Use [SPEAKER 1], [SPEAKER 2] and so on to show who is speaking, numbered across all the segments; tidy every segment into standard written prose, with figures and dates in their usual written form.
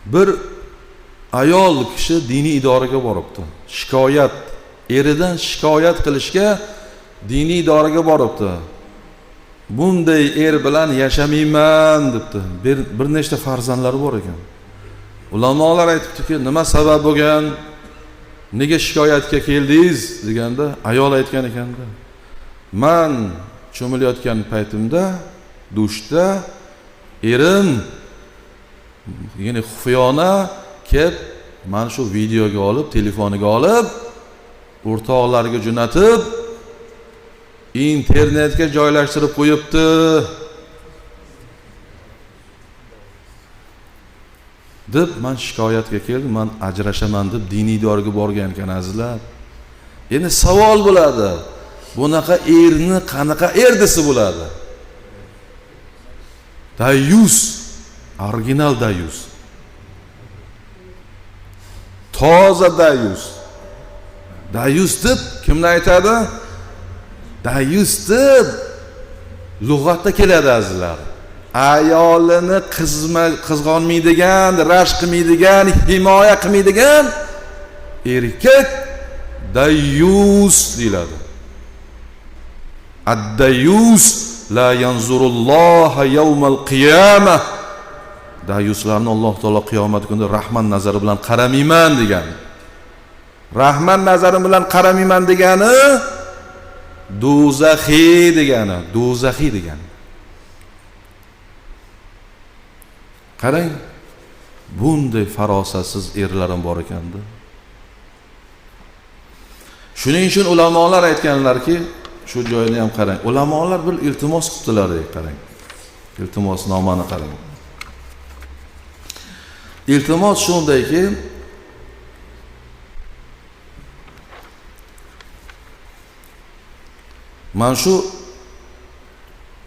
[SPEAKER 1] Bir ayol kishi diniy idoraga boribdi. Shikoyat, eridan shikoyat qilishga diniy idoraga boribdi. Bunday er bilan yashamayman debdi. Bir nechta farzandlari bor ekan. Ulamolar aytibdiki, nima sabab bo'lgan? Nega shikoyatga keldingiz deganda ayol aytgan ekanda, man cho'milayotgan paytimda dushda erim, ya'ni xufiyona kelib mana shu videoga olib, telefoniga olib, o'rtoqlariga jo'natib, internetga joylashtirib qo'yibdi. Deb men shikoyatga keldim, men ajrashaman deb diniy idoraga borgan ekan azizlar. Endi savol bo'ladi. Bunaqa erni qanaqa er desa bo'ladi? Dayus, original dayus. Toza dayus. Dayus deb kimni aytadi? Dayus deb lug'atda keladi azizlar. Ayolini qizg'onmaydigan, rashk qilmaydigan, himoya qilmaydigan erkak dayus deyiladi. Ad-dayus la yanzurulloha yawmal qiyamah. Dayuslarni Alloh taolo qiyomat kunida rahman nazari bilan qaramayman degan. Rahman nazari bilan qaramayman degani do'zaxiy degani, do'zaxiy degani. Qarang, bunday farosatsiz erlarim bor ekanda. Shuning uchun ulamolar aytganlarki, shu joyini ham qarang. Ulamolar bir iltimos qildilar, qarang. Iltimosnomani qarang. Iltimos shundayki, mana shu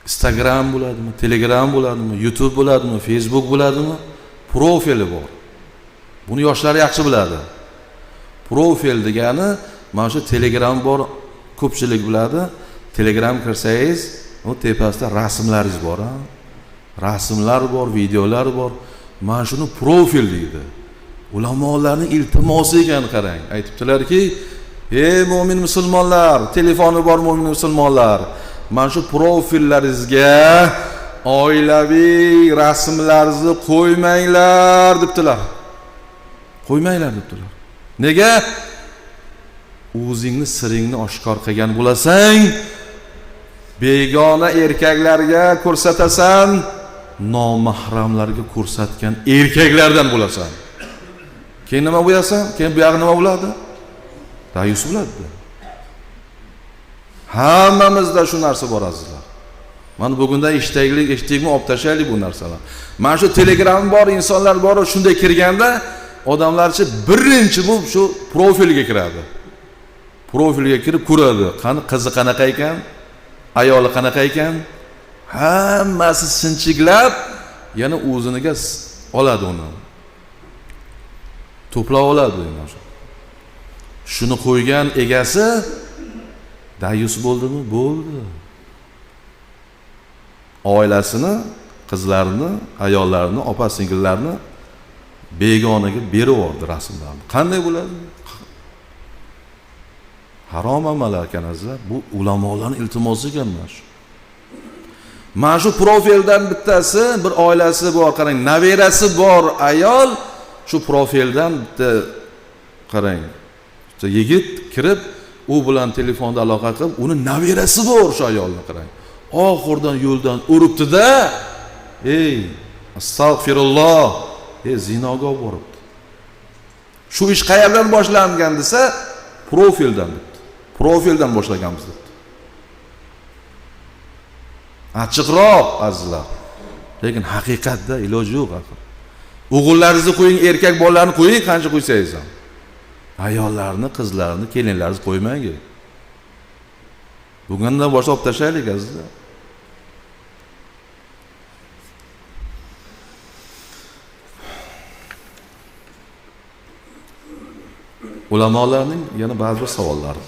[SPEAKER 1] Instagram bo'ladimi, Telegram bo'ladimi, YouTube bo'ladimi, Facebook bo'ladimi, profili bor. Buni yoshlar yaxshi biladi. Profil degani mana shu Telegram bor, ko'pchilik biladi. Telegram kirsangiz, u tepasida rasmlaringiz bor, ha? Rasmlar bor, videolar bor. Mana shuni profil deydi. Ulamolarning iltimosi ekan, qarang. Aytibdilarki, ey mo'min musulmonlar, telefoni bor mo'min musulmonlar, mana shu profillaringizga oilaviy rasmlaringizni qo'ymanglar debdilar. Qo'ymanglar debdilar. Nega? O'zingni siringni oshkor qilgan bo'lasang, begona erkaklarga ko'rsatasan, nomahramlarga ko'rsatgan erkaklardan bo'lasan. Keyin nima bo'lasan? Keyin bu yog'i nima bo'ladi? Dayus bo'ladi. Hammamizda shu narsa bor azizlar. Mana bugundan eshitaylik, eshitdikmi, olib tashlaylik bu narsalar. Mana shu Telegram bor, insonlar bor, shunday kirganda odamlarchi birinchi bo'lib shu profilga kiradi. Profilga kirib ko'radi, qani qizi qanaqa ekan, ayoli qanaqa ekan, hammasi sinchiklab yana o'ziniga oladi uni. To'plab oladi mana shu. Shuni qo'ygan egasi dayus bo'ldimi? Bo'ldi. Oilasini, qizlarini, ayollarini, opa singillarni begonaga berib yubordi rasmlarni. Qanday bo'ladi? Harom amal ekan azizlar. Bu ulamolarning iltimosi ekan mana shu. Mana shu profildan bittasi, bir oilasi bor, qarang, naverasi bor ayol shu profildan bitta qarang, bitta yigit kirib, u bilan telefonda aloqa qilib, uni naverasi bor shu ayolni qarang. Oxirdan yo'ldan uribdi-da, ey astag'firulloh, ey zinoga olib boribdi. Shu ish qayerdan boshlangan desa, profildan debdi. Profildan boshlaganmiz debdi. Achiqroq azizlar. Lekin haqiqatda iloji yo'q axir. O'g'illaringizni qo'ying, erkak bolalarni qo'ying, qancha qo'ysangiz ham. Ayollarni, qizlarni, kelinlaringizni qo'ymang. Bugundan boshlab tashlaylik azizlar. Ulamolarning yana ba'zi bir savollari.